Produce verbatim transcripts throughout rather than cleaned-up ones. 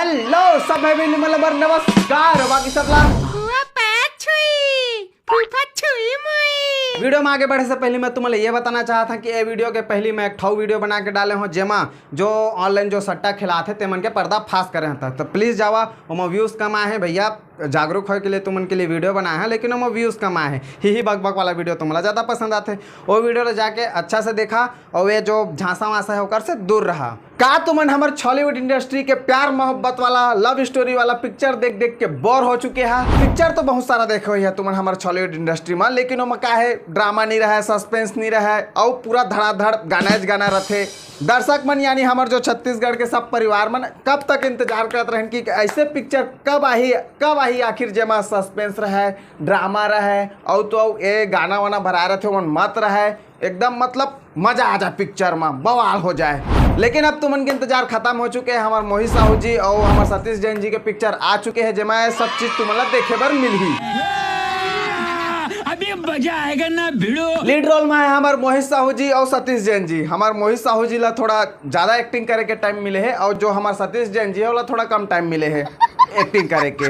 Hello सब भाई बहन मन ला नमस्कार, बाकी सब ला फूफा छुई, फूफा छुई मुई। वीडियो में आगे बढ़े से पहले मैं तुमन ला ये बताना चाहत हूँ कि ये वीडियो के पहली मैं एक ठो वीडियो बना के डाले हूँ, जेमा जो ऑनलाइन जो सट्टा खिलात हे, तेमन के पर्दाफाश करे हूँ। तो प्लीज जावा, ओमा व्यूज कम आए हैं भैया, जागरूक होए के लिए तुमन के लिए वीडियो बनाए हैं, लेकिन ओमा व्यूज कम आए हैं। ही ही बक बक वाला वीडियो तुमन ला ज्यादा पसंद आथे, वो वीडियो ला जाके अच्छा से देखा, और ये जो झांसा वांसा है ओकर से दूर रहा। का तुमन हमर छॉलीवुड इंडस्ट्री के प्यार मोहब्बत वाला, लव स्टोरी वाला पिक्चर देख देख के बोर हो चुके हा? पिक्चर तो बहुत सारा देखे हुए है तुमन हमर छॉलीवुड इंडस्ट्री में, लेकिन ओमा का है, ड्रामा नहीं रहा है, सस्पेंस नहीं रहा है, और पूरा धड़ाधड़ गाना ज गाना रथे। दर्शक मन यानी हमर जो छत्तीसगढ़ के सब परिवार मन कब तक इंतजार करत रहन कि ऐसे पिक्चर कब आही, कब आही आखिर, जेमा सस्पेंस रहे, ड्रामा रहे, और तो और ये गाना वाना भरा रहे थे, ओमन मत रहे, एकदम मतलब मजा आ जाए, पिक्चर में बवाल हो जाए। लेकिन अब तुमन के इंतजार खत्म हो चुके हैं। हमार मोहित साहू जी और हमार सतीश जैन जी के पिक्चर आ चुके हैं, जेमा ये सब चीज तुमन ला देखे बर मिलही। अभी मजा आएगा ना भिड़ो। लीड रोल में है हमार मोहित साहू जी और सतीश जैन जी। हमार मोहित साहू जी ला थोड़ा ज्यादा एक्टिंग करे के टाइम मिले है और जो हमार सतीश जैन जी है, ओला थोड़ा कम टाइम मिले है एक्टिंग करे के।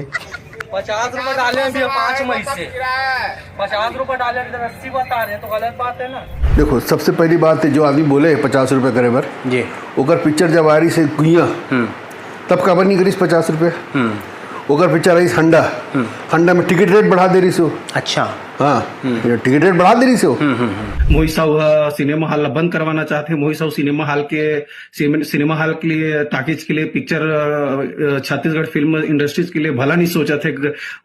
पचास रुपए डाले हैं भैया, पाँच मई से। पचास रुपए डाले हैं, इधर अस्सी बता रहे हैं, तो गलत बात है ना। देखो, सबसे पहली बात है, जो आदमी बोले पचास रुपए करे बर, जी। ओकर पिक्चर जब आ रही से गुइया, हम्म। तब काबर नहीं करिस पचास रुपए? हम्म। ओकर पिक्चर आइस हंडा, हम्म। हंडा में टिकट रेट बढ़ा दे रही से। अच्छा। हाँ, हम्म। ये टिकट रेट बढ़ा दे रही से। हम्म, हम्म, हम्म। मोहित साहू ह सिनेमा हॉल ला बंद करवाना चाहते हैं। मोहित साहू सिनेमा हॉल के सिने-, सिनेमा हॉल के लिए, टॉकीज के लिए, पिक्चर, अ, अ, छत्तीसगढ़ फिल्म इंडस्ट्रीज के लिए भला नहीं सोचत हे,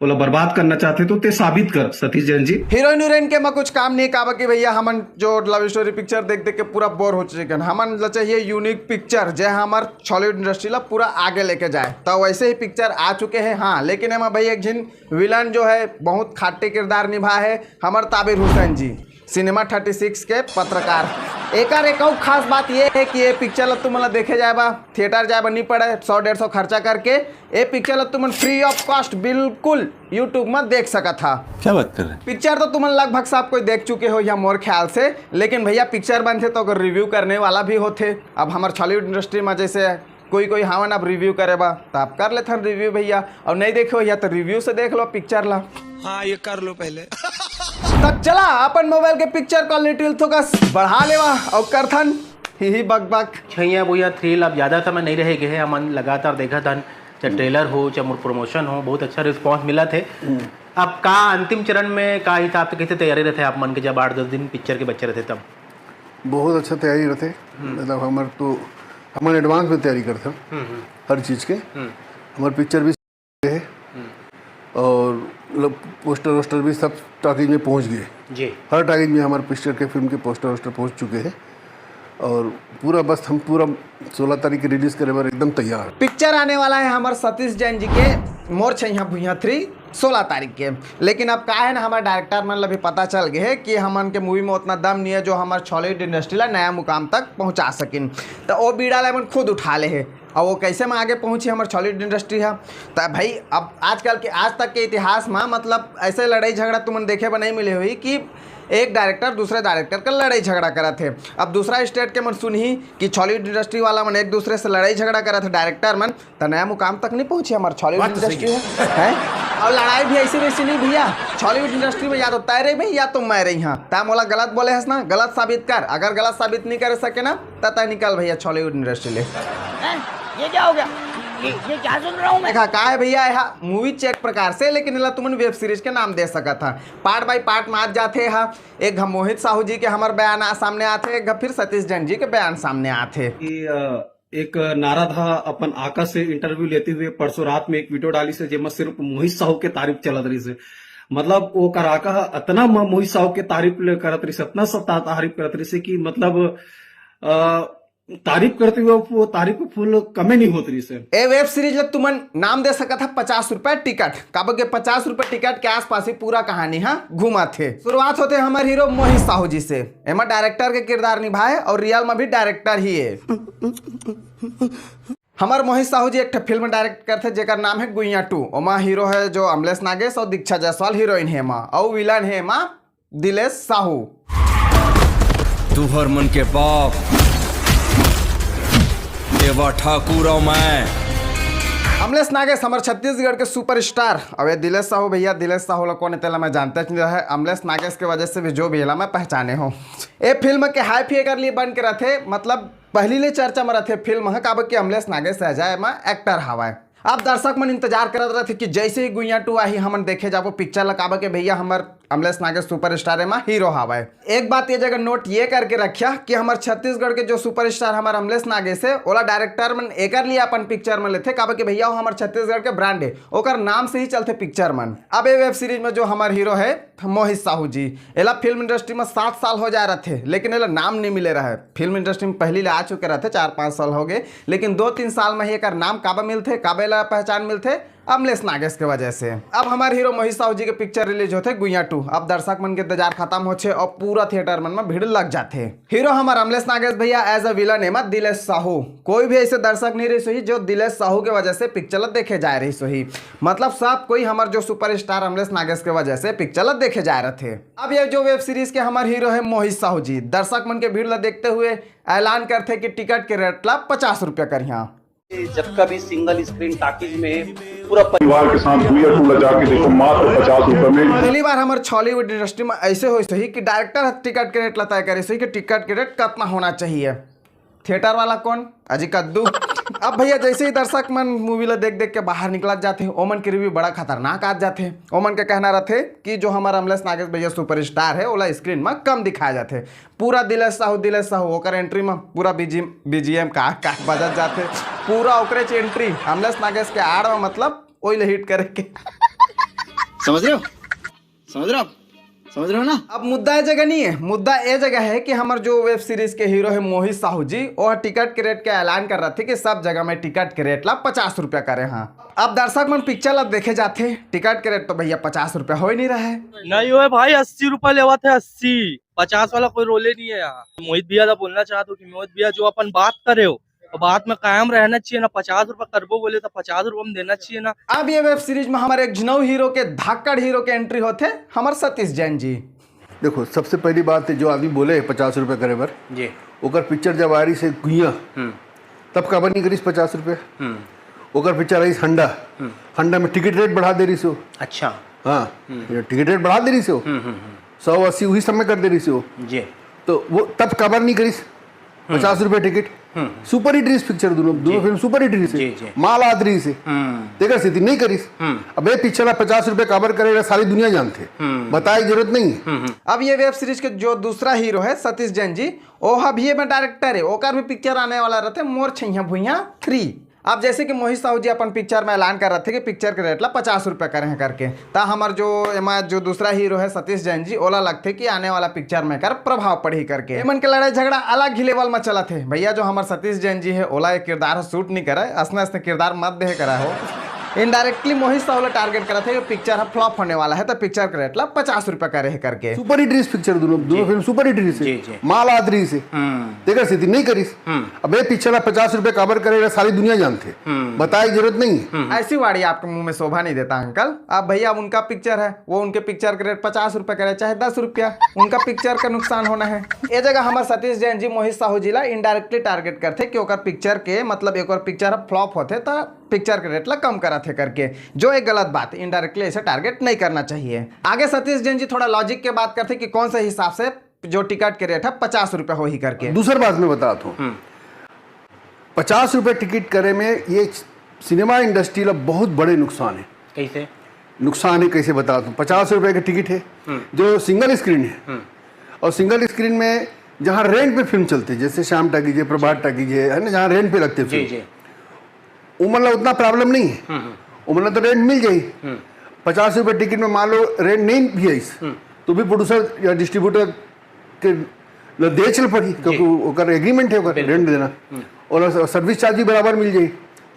ओला बर्बाद करना चाहत हे, तो ते साबित कर, सतीश जैन जी। हीरोइन हीरोइन के म कुछ काम नहीं काबर कि भैया, हमन जो लव स्टोरी पिक्चर देख देख के पूरा बोर हो चुके हैं। हमन ला चाहिए यूनिक पिक्चर, जे हमर छॉलीवुड इंडस्ट्री ला पूरा आगे लेके जाए। तो वैसे ही पिक्चर आ चुके हैं, हाँ, लेकिन एमा भाई एक झिन विलन जो है बहुत खाटे किरदार निभा है, हमर ताबिर हुसैन जी। सिनेमा थर्टी सिक्स के पत्रकार। एकर एक अउ खास बात ये है कि ये पिक्चर ला तुमन ला देखे जाए बा, थिएटर जाए बा नहीं पड़े, सौ डेढ़ सौ खर्चा करके ये पिक्चर ला तुमन फ्री ऑफ कॉस्ट बिल्कुल YouTube में देख सकत हा। क्या बात कर रहे हैं? पिक्चर तो तुमन लगभग सब कोई देख चुके हो या मोर ख्याल से, लेकिन भैया पिक्चर बनथे तो ओकर रिव्यू करने वाला भी होथे। अब हमर छॉलीवुड इंडस्ट्री में जैसे कोई कोई हावन अब रिव्यू करे बा, त आप कर लेथन रिव्यू भैया, और नहीं देखे हो या तो रिव्यू से देख लो पिक्चर ला। हाँ, ये कर लो पहले। तब चला अपन मोबाइल के पिक्चर क्वालिटी थोकस बढ़ा लेवा और करथन ही ही बक बक। छैया भुइयां थ्री अब ज्यादा समय नहीं रहे गे हे, हमन लगातार देखत हन, चाहे ट्रेलर हो, चाहे मोर प्रमोशन हो, बहुत अच्छा रिस्पॉन्स मिलत हे। अब का अंतिम चरण में का हिसाब से कैसे तैयारी रहते आप मन के, जब आठ दस दिन पिक्चर के बच्चे रहते तब? बहुत अच्छा तैयारी रहते, मतलब हमर तो, हमन एडवांस में तैयारी करथन हम्म, हम्म। हर चीज के। हम्म। हमर पिक्चर भी है हम्म। और मतलब पोस्टर वोस्टर भी सब टॉकीज में पहुंच गए। जी। हर टॉकीज में हमारे पिक्चर के, फिल्म के पोस्टर वोस्टर पहुंच चुके हैं और पूरा बस हम पूरा सोलह तारीख के रिलीज करे बर एकदम तैयार। पिक्चर आने वाला है हमारे सतीश जैन जी के मोर छैया भुइयां थ्री सोलह तारीख के। लेकिन अब का है ना, हमारे डायरेक्टर मन ला भी पता चल गए है कि हमन के मूवी में उतना दम नहीं है जो हमारे छॉलीवुड इंडस्ट्री ला नया मुकाम तक पहुंचा सकिन। तो वो बीड़ा ला हमन खुद उठा ले है। और वो कैसे में आगे पहुंची हमारे छॉलीवुड इंडस्ट्री है। तो भाई, अब आजकल के, आज तक के इतिहास में मतलब ऐसे लड़ाई झगड़ा तुमन देखे बर नहीं मिले हुई कि एक डायरेक्टर दूसरे डायरेक्टर का लड़ाई झगड़ा करत है। अब दूसरा स्टेट के मन सुनही कि छॉलीवुड इंडस्ट्री वाला मन एक दूसरे से लड़ाई झगड़ा करत है डायरेक्टर मन, त नया मुकाम तक नहीं पहुंची हमार छॉलीवुड बात तो सही इंडस्ट्री है, हैं? और लड़ाई भी ऐसी वैसी नहीं भैया, छॉलीवुड इंडस्ट्री में या तो तैं रही भाई या तो मैं रही। हाँ, तैं मोला गलत बोले हस ना, गलत साबित कर। अगर गलत साबित नहीं कर सके ना, त तैं निकल भैया छॉलीवुड इंडस्ट्री ले। हैं? ये क्या हो गया? ये, ये क्या सुन रहा हूँ मैं? देखा का है भैया, यह मूवी चेक प्रकार से, लेकिन एला तुमन वेब सीरीज के नाम दे सकत हा। पार्ट बाय पार्ट में आज जाते हा, एक घ मोहित साहू जी के हमर बयान आ, सामने आथे, एक घ फिर सतीश जैन जी के बयान सामने आथे। कि, अ, एक नारद ह अपन आका से इंटरव्यू लेते हुए परसों रात में एक वीडियो डालिस हे, जेमा सिर्फ मोहित साहू के तारीफ चलत रहिस हे। मतलब ओकर आका ह अतना म-, मोहित साहू के तारीफ ले करत रहिस हे, अतना सब ता-, तारीफ करत रहिस हे कि मतलब, अ, तारीफ करते हुए वो तारीफ को फूल कमे नहीं होत रहिस हे। ए वेब सीरीज ला तुमन नाम दे सकत हा पचास रुपए टिकट, काबर के पचास रुपए टिकट के आसपास ही पूरा कहानी हा घूमत हे। शुरुआत होथे हमर हीरो मोहित साहू जी से। एमा डायरेक्टर के किरदार निभाए और रियल में भी डायरेक्टर ही है। हमर मोहित साहू जी एक ठे फिल्म डायरेक्ट करथे जेकर नाम है गुइया टू। ओमा हीरो है जो अमलेश नागेश और दीक्षा जायसवाल हीरोइन है एमा, और विलन है एमा दिलेश साहू। तुहर मन के बाप एवा ठाकुर अउ मैं। अमलेश नागेश, हमर छत्तीसगढ़ के सुपरस्टार। अब ये दिलेश साहू भैया, दिलेश साहू ला कोन हे, तेला मैं जानते नहीं रहे। अमलेश नागेश के वजह से भी जो भी एला मैं पहचाने हूँ। ए फिल्म के हाइप ही एकर लिए बन के रथे, मतलब पहली ले चर्चा में रथे फिल्म ह, काबर कि अमलेश नागेश अजय एमा एक्टर हवय। अब दर्शक मन इंतजार करत रथे कि जैसे ही गुइया टू आही, हमन देखे जाबो पिक्चर ला, काबर के भैया हमर अमलेश नागेश सुपरस्टार एमा हीरो हवय। एक बात ये जगह नोट ये करके रखिया कि हमर छत्तीसगढ़ के जो सुपरस्टार हमर अमलेश नागेश हे, ओला डायरेक्टर मन एकर लिए अपन पिक्चर में लेथे, काबर के भैया वो हमर छत्तीसगढ़ के ब्रांड हे, ओकर नाम से ही चलथे पिक्चर मन। अब ये वेब सीरीज में जो हमर हीरो हे मोहित साहू जी, एला फिल्म इंडस्ट्री में सात साल हो जाए रथे, लेकिन एला नाम नहीं मिले रहे। फिल्म इंडस्ट्री में पहली ले आ चुके रथे, चार पाँच साल हो गए, लेकिन दो तीन साल में ही एकर नाम काबर मिलथे, काबर एला पहचान मिलथे, अमलेश नागेश के वजह से। अब हमर हीरो मोहित साहू जी के पिक्चर रिलीज होथे गुइया टू। अब दर्शक मन के इंतजार खत्म होथे और पूरा थिएटर मन में भीड़ लग जाथे। हीरो हमर अमलेश नागेश भैया as a villain एमा दिलेश साहू। कोई भी ऐसे दर्शक नहीं रहिस होही जो दिलेश साहू के वजह से पिक्चर ला देखे जाए रहिस होही। मतलब सब कोई हमर जो सुपरस्टार अमलेश नागेश के वजह से पिक्चर ला देखे जाए रथे। अब ये जो वेब सीरीज के हमर हीरो हे मोहित साहू जी, दर्शक मन के भीड़ ला देखते हुए ऐलान करथे कि टिकट के रेट ला पचास रुपया करिहा। जब कभी सिंगल स्क्रीन टॉकीज में पूरा परिवार के साथ गुइया टू ला जाके देखो मात्र पचास रुपए में। पहली बार हमर छॉलीवुड इंडस्ट्री में ऐसे होइस होही कि डायरेक्टर ह टिकट के रेट ला तय करिस होही कि टिकट के रेट कितना होना चाहिए। थिएटर वाला कौन? अजी कद्दू। अब भैया जैसे ही दर्शक मन मूवी ला देख देख के बाहर निकलत जाथे, ओमन के रिव्यू बड़ा खतरनाक आ जाथे। ओमन के कहना रथे कि जो हमर अमलेश नागेश भैया सुपरस्टार हे, ओला स्क्रीन में कम दिखाया जाथे। पूरा दिलेश साहू, दिलेश साहू, ओकर एंट्री में पूरा बीजी बीजीएम का का बजत जाथे। पूरा ओकरे च एंट्री, अमलेश नागेश के आड़ में, मतलब ओई ले हिट करे के। समझ रहे हो? समझ रहे हो आप? समझ रहे हो ना? अब मुद्दा ए जगह नहीं है, मुद्दा ए जगह है कि हमर जो वेब सीरीज के हीरो है मोहित साहू जी, वो टिकट के रेट के ऐलान कर रहे थे कि सब जगह में टिकट के रेट ला पचास रुपया करे हाँ। अब दर्शक मन पिक्चर ला देखे जाथे, टिकट के रेट तो भैया पचास रुपया हो ही नहीं रहा है। नहीं होए भाई, अस्सी रुपया लेवत हे, अस्सी। पचास वाला कोई रोले नहीं है यहाँ। मोहित भैया ला बोलना चाहत हूँ कि मोहित भैया जो अपन बात करे हो, तो बात में कायम रहना चाहिए ना। पचास रुपया करबो बोले तो पचास रुपया में देना चाहिए ना। अब ये वेब सीरीज में हमारे एक झिनऊ हीरो के, धाकड़ हीरो के एंट्री होथे, हमर सतीश जैन जी। देखो, सबसे पहली बात है, जो आदमी बोले पचास रुपये करे बर, जी। ओकर पिक्चर जब आ रही से गुइया, हम्म। तब काबर नहीं करिस पचास रुपये? हम्म। ओकर पिक्चर आई हंडा, हम्म। हंडा में टिकट रेट बढ़ा दे रही से हो। अच्छा। हाँ, हम्म। ये टिकट रेट बढ़ा दे रही से हो। हम्म, हम्म, हम्म। सौ अस्सी वही समय कर दे रही से हो। जी। तो वो तब काबर नहीं करिस? हम्म। पचास रुपये टिकट। हम्म। सुपर हिट रहीस पिक्चर, दोनों, दोनों जी। फिल्म सुपर हिट रहीस हे। जी, जी। माल आत रहीस हे। हम्म। तेकर सेती नहीं करिस। हम्म। अब ये पिक्चर ला पचास रुपये काबर करे, एला सारी दुनिया जानथे। हम्म। बताए के जरूरत नहीं है। हम्म, हम्म। अब ये वेब सीरीज के जो दूसरा हीरो है सतीश जैन जी, ओहा भी एमा डायरेक्टर है, ओकर भी पिक्चर आने वाला रहते मोर छैया भुइया थ्री। अब जैसे कि मोहित साहू जी अपन पिक्चर में ऐलान कर रहे थे कि पिक्चर के रेट ला पचास रुपया करे हैं करके, ता हमर जो एमा जो दूसरा हीरो है सतीश जैन जी, ओला लगथे कि आने वाला पिक्चर में एकर प्रभाव पड़ही करके। एमन के लड़ाई झगड़ा अलग ही लेवल में चलत हे। भैया जो हमर सतीश जैन जी है, ओला ये किरदार ह सूट नहीं करे, असने असने किरदार मत देहे करा हो। इनडायरेक्टली मोहित साहू ला टारगेट करत हे कि पिक्चर ह फ्लॉप होने वाला है, तो पिक्चर के रेट ला पचास रुपया करे है करके। सुपर हिट रहीस पिक्चर, दोनों, दोनों जी। फिल्म सुपर हिट रहीस हे। जी, जी। माल आत रहीस हे। हम्म। तेकर सेती नहीं करिस। हम्म। अब ये पिक्चर ला पचास रुपये काबर करे, एला सारी दुनिया जानथे। हम्म। बताए के जरूरत नहीं है। हम्म। ऐसी वाणी आपके मुंह में शोभा नहीं देता अंकल। अब भैया उनका पिक्चर है, वो उनके पिक्चर के रेट पचास रुपये करे चाहे दस रुपया, उनका पिक्चर का नुकसान होना है। ये जगह हमर सतीश जैन जी मोहित साहू जी ला इनडायरेक्टली टारगेट करथे कि ओकर पिक्चर के, मतलब एक और पिक्चर फ्लॉप होथे त पिक्चर के रेट ला कम करत हे करके, जो एक गलत बात, इनडायरेक्टली ऐसे टारगेट नहीं करना चाहिए। आगे सतीश जैन जी थोड़ा लॉजिक के बात करथे कि कौन से हिसाब से जो टिकट के रेट है पचास रुपया होही करके। दूसर बात मैं बतात हूँ, हम्म। पचास रुपये टिकट करे में ये सिनेमा इंडस्ट्री ला बहुत बड़े नुकसान है। कैसे? नुकसान है, कैसे बतात हूँ। पचास रुपये के टिकट है, हम्म। जो सिंगल स्क्रीन है, हम्म। और सिंगल स्क्रीन में जहाँ रेंट पे फिल्म चलती है, जैसे श्याम टाकीज है, प्रभात टाकीज है, है ना, जहाँ रेंट पे लगते जी, फिल्म, जी। उमन ला उतना प्रॉब्लम नहीं है। हम्म, हम्म। उमन ला तो रेंट मिल जाई। हम्म। पचास रुपये टिकट में मान लो रेंट नहीं भी आइस, हम्म। तो भी प्रोड्यूसर या डिस्ट्रीब्यूटर के ल-, दे चल पड़ी, क्योंकि जी। ओकर एग्रीमेंट है ओकर बिल्कुल। रेंट देना। हम्म। और स-, सर्विस चार्ज भी बराबर मिल जाई,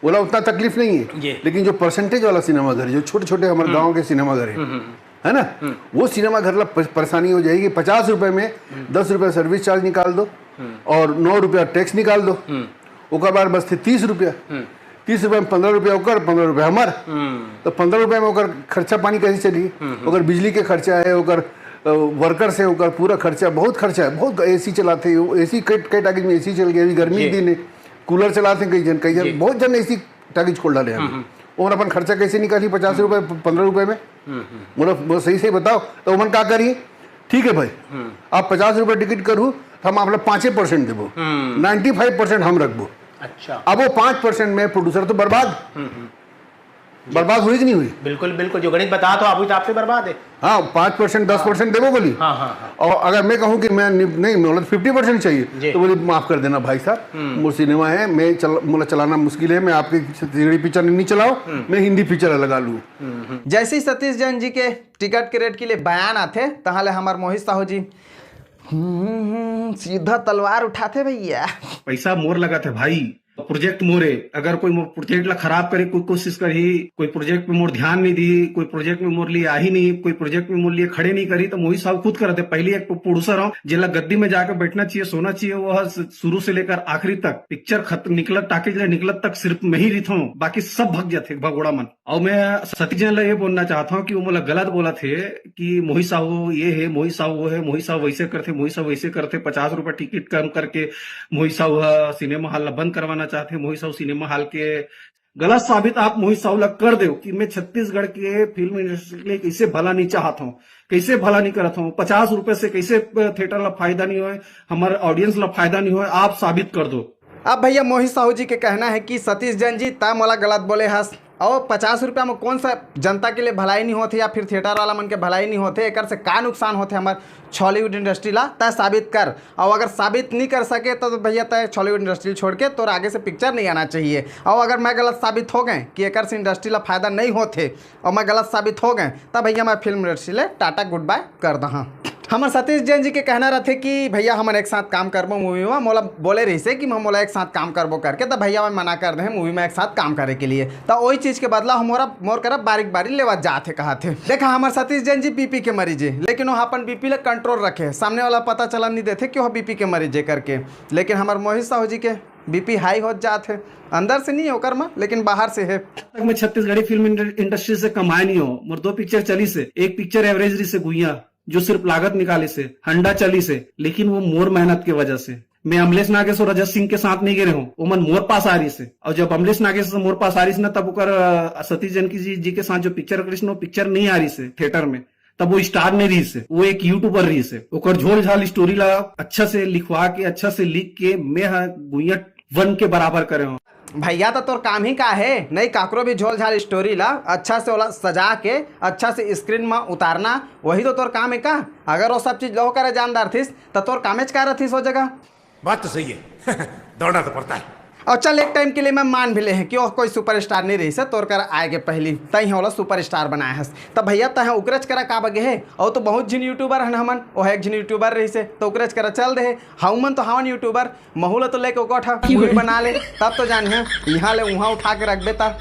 ओला उतना तकलीफ नहीं है। जी। लेकिन जो परसेंटेज वाला सिनेमा घर, जो छोटे-छोटे हमारे हम्म। गाँव के सिनेमा घर है, हम्म, हम्म, हम्म। है ना, हम्म। वो सिनेमा घर ला प-, परेशानी हो जाएगी। पचास रुपये में हम्म। दस रुपये सर्विस चार्ज निकाल दो हम्म। और नौ रुपया टैक्स निकाल दो। हम्म। ओकर बाद बचथे तीस रुपया। हम्म। तीस रुपया में पन्द्रह रुपया ओकर, पन्द्रह रुपया हमर। हम्म। तो पन्द्रह रुपया में ओकर खर्चा पानी कैसे चली? हम्म, हम्म। ओकर बिजली के खर्चा है, ओकर, अ, वर्कर्स है, ओकर पूरा खर्चा, बहुत खर्चा है, बहुत एसी चलाते हैं, वो एसी कई, कई टाकीज में एसी चल गया, अभी गर्मी जी। के दिन है, कूलर चलाते हैं कई जन, कई जन, जी। बहुत जन एसी टाकीज खोल डाले हैं। हम्म, हम्म। ओमन अपन खर्चा कैसे निकाली पचास रुपए, पंद्रह रुपए में? बोलो, बोलो, सही सही बताओ। तो ओमन का करी? ठीक है भाई, आप पचास रुपए टिकट करू, तो हम आप ला पाँचे परसेंट देबो, नाइन्टी फाइव परसेंट हम रखबो। अच्छा। अब वो पाँच परसेंट में प्रोड्यूसर तो बर्बाद, बर्बाद हुई कि नहीं हुई? बिल्कुल, बिल्कुल, जो गणित बता तो आप, आपसे बर्बाद है। हाँ, पाँच परसेंट, दस परसेंट देबो बोली। हाँ, हाँ, हाँ। और अगर मैं कहूँ कि मैं नि-, नहीं, मतलब फिफ्टी परसेंट जी। चाहिए, तो बोली, माफ कर देना भाई साहब, मोर सिनेमा है, मैं चल, मोला चलाना मुश्किल है, मैं आपके छत्तीसगढ़ी पिक्चर नहीं चलाओ, मैं हिंदी पिक्चर लगा लूँ। जैसे ही सतीश जैन जी के टिकट के रेट के लिए बयान आथे, तहाँ ले हमार मोहित साहू जी, हम्म, सीधा तलवार उठाथे भैया। पैसा मोर लगत हे भाई, प्रोजेक्ट मोरे। अगर कोई मोर प्रोजेक्ट ला खराब करे कोई कोशिश करही, कोई प्रोजेक्ट में मोर ध्यान नहीं दी, कोई प्रोजेक्ट में मोर लिए आही नहीं, कोई प्रोजेक्ट में मोर लिए खड़े नहीं करी, तो मोहित साहू खुद करत हे। पहली एक प्रोड्यूसर हूँ, जेला गद्दी में जाके बैठना चाहिए, सोना चाहिए, वो ह शुरू से लेकर आखिरी तक पिक्चर खत निकलत, टाकीज ले निकलत तक सिर्फ मैं ही रिथों, बाकी सब भग जाथे भगोड़ा मन। और मैं सतीश जैन ला ये बोलना चाहता हूँ कि वो मोला गलत बोलत हे कि मोहित साहू ये है, मोहित साहू वो है, मोहित साहू वैसे करथे, मोहित साहू वैसे करथे, पचास रुपए टिकट कम करके मोहित साहू ह सिनेमा हॉल ला बंद करवाना चाहथे, मोहित साहू सिनेमा हॉल के गलत साबित आप मोहित साहू ला कर देव कि मैं छत्तीसगढ़ के फिल्म इंडस्ट्री के लिए कैसे भला नहीं चाहत हूँ, कैसे भला नहीं करत हूँ, पचास रुपए से कैसे थिएटर ला फायदा नहीं होए, हमारे ऑडियंस ला फायदा नहीं होए, आप साबित कर दो। अब भैया मोहित साहू जी के कहना है कि सतीश जैन जी, तय मोला गलत बोले हस, और पचास रुपया में कौन सा जनता के लिए भलाई नहीं होथे या फिर थिएटर वाला मन के भलाई नहीं होथे, एकर से का नुकसान होथे हमर छॉलीवुड इंडस्ट्री ला, तय साबित कर। और अगर साबित नहीं कर सके तो, तो भैया तय छॉलीवुड इंडस्ट्री छोड़ के तोर आगे से पिक्चर नहीं आना चाहिए। और अगर मैं गलत साबित हो गए कि एकर से इंडस्ट्री ला फायदा नहीं होथे और मैं गलत साबित हो गए, तब भैया मैं फिल्म इंडस्ट्री ले टाटा गुड बाय कर दहा। हमर सतीश जैन जी के कहना रहथे कि भैया हमन एक साथ काम करबो मूवी में, मोला बोले रहिसे कि मैं मोला एक साथ काम करबो करके, त भैया मैं मना कर दे मूवी में एक साथ काम करे के लिए। त ओई चीज के बदला हम मोरा मोर करा बारीक बारी लेवा जात हे कहत हे। देखा हमर सतीश जैन जी बीपी के मरीज हे, लेकिन वो अपन बीपी ला कंट्रोल रखे, सामने वाला पता चला नहीं देथे कि वो बीपी के मरीज हे करके। लेकिन हमर मोहित साहू जी के बीपी हाई होत जात हे, अंदर से नहीं ओकर में, लेकिन बाहर से हे। तक मैं छत्तीसगढ़ी फिल्म इंड-, इंडस्ट्री से कमाए नहीं हो। मोर दो पिक्चर चली से, एक पिक्चर एवरेज रही से गुइया, जो सिर्फ लागत निकाले से, हंडा चली से, लेकिन वो मोर मेहनत के वजह से। मैं अमलेश नागेश और रजत सिंह के साथ नहीं गिरे हूँ, वो मन मोर पास आ रही से। और जब अमलेश नागेश मोर पास आ रही से ना, तब ओकर, अ, सतीश जैन की जी, जी के साथ जो पिक्चर करिस ना, वो पिक्चर नहीं आ रही से थिएटर में, तब वो स्टार नहीं रही से, वो एक यूट्यूबर रही से। ओकर झोल झाल स्टोरी ला अच्छा से लिखवा के, अच्छा से लिख के मैं ह गुइया वन के बराबर करे हूँ। भैया, तो तोर काम ही का है? नहीं, काकरो भी झोल झाल स्टोरी ला अच्छा से ओला सजा के अच्छा से स्क्रीन में उतारना, वही तो तोर काम है का? अगर वो सब चीज लो करे जान डारथिस, तो तोर कामेच का रथिस वो जगह? बात तो सही है। दौड़ना तो पड़ता है। और चल, एक टाइम के लिए मैं मान भी ले हैं कि ओह कोई सुपरस्टार नहीं रही से तोर कर आए के पहली, तई ओला सुपरस्टार बनाए हस। तब भैया, तह उकरच करा का बगे है? और तो बहुत झिन यूट्यूबर हन हमन, ओह एक झिन यूट्यूबर रही से, तो उकरच करा चल दे है। हमन तो हवन यूट्यूबर, महू ला तो लेके ओकर ठा मूवी बना ले, तब तो जानिहा, यहाँ ले वहाँ उठा के रखबे त।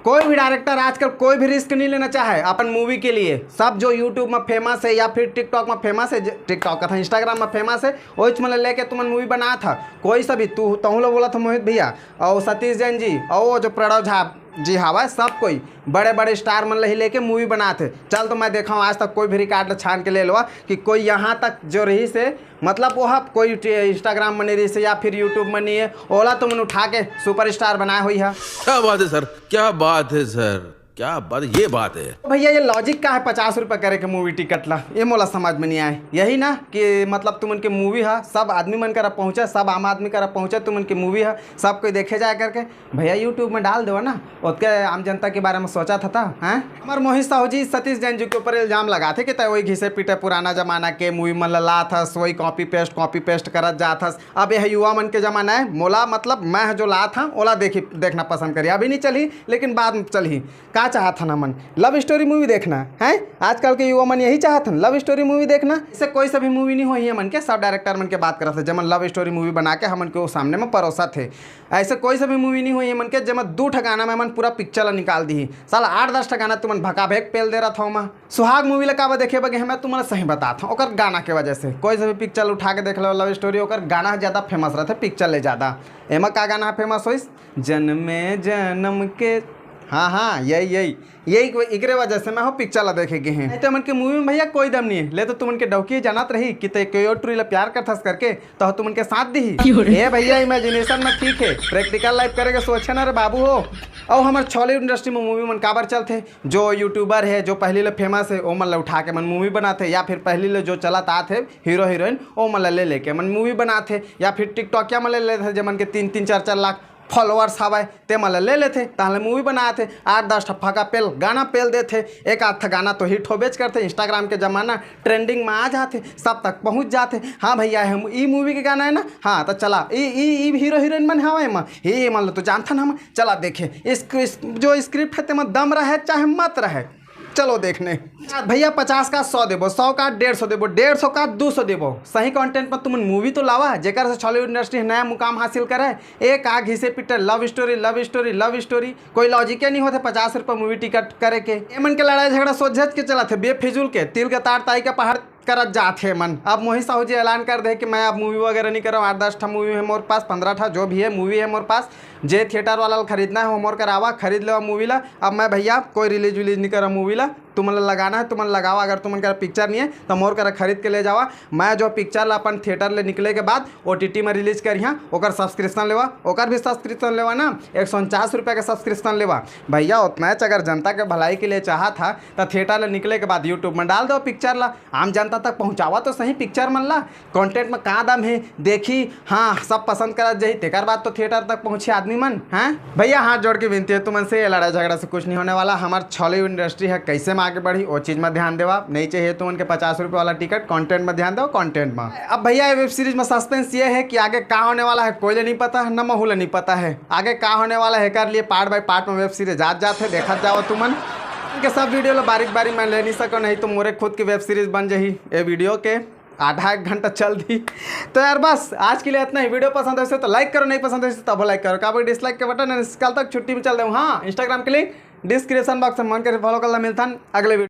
कोई भी डायरेक्टर आजकल कोई भी रिस्क नहीं लेना चाहे अपन मूवी के लिए। सब जो यूट्यूब में फेमस है या फिर टिकटॉक में फेमस है, ज-, टिकटॉक का था, इंस्टाग्राम में फेमस है, वही मन लेके तुमन मूवी बनात ह। कोई सा भी, तू, तहूँ ला बोला था मोहित भैया, और सतीश जैन जी, और वो जो प्रणव झा जी हवा, सब कोई बड़े बड़े स्टार मन ला ही लेके मूवी बनात हे। चल तो मैं देखा हूँ आज तक कोई भी रिकॉर्ड ला छान के ले लो कि कोई यहाँ तक जो रही से, मतलब वो ह-, कोई टे-, इंस्टाग्राम में नहीं रही से या फिर यूट्यूब में नहीं है, ओला तुमन उठा के सुपरस्टार बनाए हुई है। क्या बात है सर, क्या बात है सर, क्या बात, ये बात है। भैया, ये लॉजिक का है पचास रुपए करे के मूवी टिकट ला? ये मोला समझ में नहीं आए। यही ना कि मतलब तुमन के मूवी है, सब आदमी मन करा पहुँचे, सब आम आदमी करा पहुँचे, तुमन के मूवी है, सब कोई देखे जाए करके। भैया, यूट्यूब में डाल देवा ना, ओतके आम जनता के बारे में सोचा था, था, हैं? हमार मोहित साहू जी सतीश जैन जी के ऊपर इल्जाम लगाथे कि तय वही घिसे पीटे पुराना जमाना के मूवी मन ला लात हस, वही कॉपी पेस्ट, कॉपी पेस्ट करत जात हस। अब यह युवा मन के जमाना है, मोला मतलब मैं जो लात हूँ, ओला देखी, देखना पसंद करी। अभी नहीं चली, लेकिन बाद में चलही। का चाहत हन हमन? लव स्टोरी मूवी देखना है? आजकल के युवा मन यही चाहत हन, लव स्टोरी मूवी देखना। ऐसे कोई सा भी मूवी नहीं होही हमन के, सब डायरेक्टर मन के बात करत है, जेमन लव स्टोरी मूवी बना के हमन के वो सामने में परोसत है। ऐसे कोई सा भी मूवी नहीं होही हमन के, जेमा दू ठा गाना में हमन पूरा पिक्चर ला निकाल दी। साला आठ दस ठा गाना तुमन भका भेक पेल दे रहा था। सुहाग मूवी ला काबर देखे बगे, मैं तुमन सही बताता हूँ, ओकर गाना के वजह से। कोई सा भी पिक्चर उठा के देख लो, लव स्टोरी, ओकर गाना ज्यादा फेमस रहते पिक्चर ले ज्यादा। एमा का गाना फेमस होइस? जन्मे जन्म के हाँ हाँ, यही यही यही एकरे वजह से मैं हो पिक्चर ला देखे गे हे। नहीं तो मन के मूवी में भैया कोई दम नहीं है। ले तो तुमन के डौकी जानत रही कि ते कोई और टुरी ला प्यार करथस करके, तो तुमन के साथ दी ही। ए भैया, इमेजिनेशन में ठीक है, प्रैक्टिकल लाइफ करे के सोचे ना रे बाबू हो। और हमारे छॉलीवुड इंडस्ट्री में मूवी मन काबर चलथे? जो यूट्यूबर है, जो पहली ले फेमस है, ओमन ला उठा के मन मूवी बनाथे, या फिर पहली ले जो चलत आत है हीरो हीरोइन, ओमन ला ले लेके मन मूवी बनाथे, या फिर टिकटॉकिया मन ले लेथे, जेमन के तीन तीन चार चार लाख फॉलोअर्स हवय, ते मन ला ले लेथे, ताहले मूवी बनाथे। आठ दस ठप्पा का पेल गाना पेल देथे, एक आध ठा गाना तो हिट होबेच करथे। इंस्टाग्राम के जमाना, ट्रेंडिंग में आ जाथे, सब तक पहुंच जाथे। हाँ भैया, हम ई मूवी के गाना है ना, हाँ तो चला, ई ई ई हीरो हीरोइन मन हवय एमा, ही मन ला तो जानथन हम, चला देखे। इस, इस जो स्क्रिप्ट है तेमा दम रहे चाहे मत रहे, चलो देखने। भैया, पचास का सौ देबो, सौ का डेढ़ सौ देबो, डेढ़ सौ का दो सौ देबो। सही कंटेंट में तुमन मूवी तो लावा, जेकर से छॉलीवुड इंडस्ट्री नया मुकाम हासिल करे। एक आग हिसे पिटे लव स्टोरी, लव स्टोरी, लव स्टोरी, कोई लॉजिके नहीं होते पचास रुपये मूवी टिकट करे के। एमन के लड़ाई झगड़ा सोझेच के चलत है, बेफिजूल के, तिल के तार ताई का पहाड़ करत जात हे मन। अब मोहित साहू जी ऐलान कर दे कि मैं अब मूवी वगैरह नहीं करव, आठ दस ठा मूवी है मोर पास, पंद्रह ठा जो भी है मूवी है मोर पास। जे थिएटर वाला ला खरीदना है, वो मोर करावा, खरीद लेवा मूवी ला। अब मैं भैया कोई रिलीज विलीज नहीं करव मूवी ला। तुमन ला लगाना है, तुमन लगावा। अगर तुमन करा पिक्चर नहीं है, तो मोर करा खरीद के ले जावा। मैं जो पिक्चर ला अपन थिएटर ले निकले के बाद ओटीटी में रिलीज करिहा, ओकर सब्सक्रिप्शन लेवा, ओकर भी सब्सक्रिप्शन लेवा ना, एक सौ उनचास रुपया के सब्सक्रिप्शन लेवा। भैया, उतना अगर जनता के भलाई के लिए चाहा था, तो थिएटर ले निकले के बाद यूट्यूब में डाल दो पिक्चर ला, आम जनता तक पहुँचावा तो सही पिक्चर मन ला। कंटेंट में का दम है, देखी, हाँ, सब पसंद करत जाही, तेकर बाद तो थिएटर तक पहुँची आदमी मन। हैं भैया, हाथ जोड़ के विनती है तुमन से, ये लड़ाई झगड़ा से कुछ नहीं होने वाला। हमार छॉलीवुड इंडस्ट्री है, कैसे में आगे बढ़ी, वो चीज में ध्यान देवा। नहीं चाहिए तुमन के पचास रुपये वाला टिकट, कंटेंट में ध्यान दो, कंटेंट में। अब भैया, ये वेब सीरीज में सस्पेंस ये है कि आगे का होने वाला है, कोई ले नहीं पता है, न महू ले नहीं पता है। आगे का होने वाला है, कर लिए पार्ट बाय पार्ट में वेब सीरीज आज जात है, देखत जाओ तुमन के सब वीडियो ला बारीक बारीक मैं ले नहीं सको, नहीं तो मोरे खुद की वेब सीरीज बन जाही ये वीडियो के। आधा एक घंटा चल दी। तो यार, बस आज के लिए इतना ही। वीडियो पसंद है तो लाइक करो, नहीं पसंद है तब लाइक करो, काबर डिसलाइक के बटन है, कल तक छुट्टी में चल दे। हाँ, इंस्टाग्राम के लिंक डिस्क्रिप्शन बॉक्स में मन करे फॉलो कर ला। मिलथन अगले वीडियो।